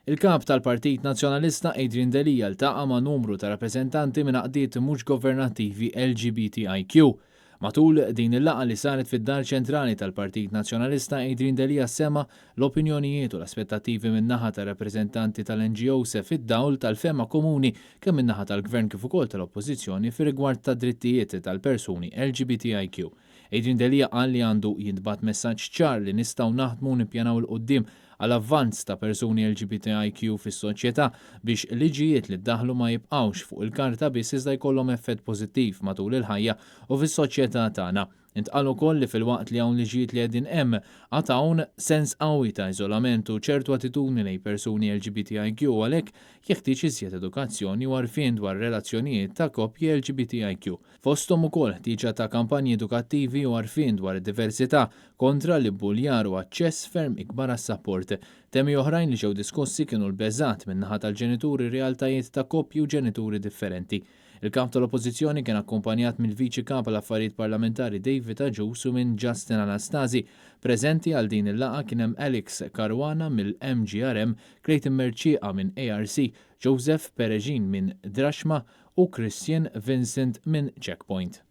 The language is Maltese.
Il-Kap tal-Partit Nazzjonalista Adrian Delia ltaqa' ma' numru ta' rappreżentanti minn għaqdiet mhux governattivi LGBTIQ. Matul din il-laqgħa li saret fid-Dar Ċentrali tal-Partit Nazzjonalista Adrian Delia sema' l-opinjonijiet u l-aspettattivi min-naħa tar-rappreżentanti tal-NGOs fid-dawl tal-fehma komuni kemm min-naħa tal-Gvern kif ukoll tal-Oppożizzjoni fir-rigward tad-drittijiet tal-persuni LGBTIQ. Adrian Delia qal li għandu jintbagħat messaġġ ċar li nistgħu naħdmu u nippjanaw 'il quddiem għal avvanz ta' persuni LGBTIQ fis-soċjetà biex liġijiet li ddaħħlu ma jibqgħux fuq il-karta biss iżda jkollhom effett pożittiv matul il-ħajja u fis-soċjetà tagħna. Intqal ukoll li filwaqt li hawn liġijiet li qegħdin hemm, għad hawn sens qawwi ta' iżolament u ċertu attitudni lejn persuni LGBTIQ u għalhekk jeħtieġ iżjed edukazzjoni u għarfien dwar relazzjonijiet ta' koppji LGBTIQ. Fosthom ukoll ħtieġa ta' kampanji edukattivi u għarfien dwar id-diversità, kontra l-ibbuljar u aċċess ferm ikbar għas-sapport. Temi oħrajn li ġew diskussi kienu l-beżgħat min-naħa tal-ġenituri realtajiet ta' koppji u ġenituri differenti. Il-Kap tal-Oppożizzjoni kien akkumpanjat mill-Viċi Kap għall-Affarijiet Parlamentari David Agius u minn Justin Anastasi. Preżenti għal din il-laqgħa kien hemm Alex Caruana mill-MGRM, Clayton Mercieca minn ARC, Joseph Peregin minn Draxma u Christian Vincent minn Checkpoint.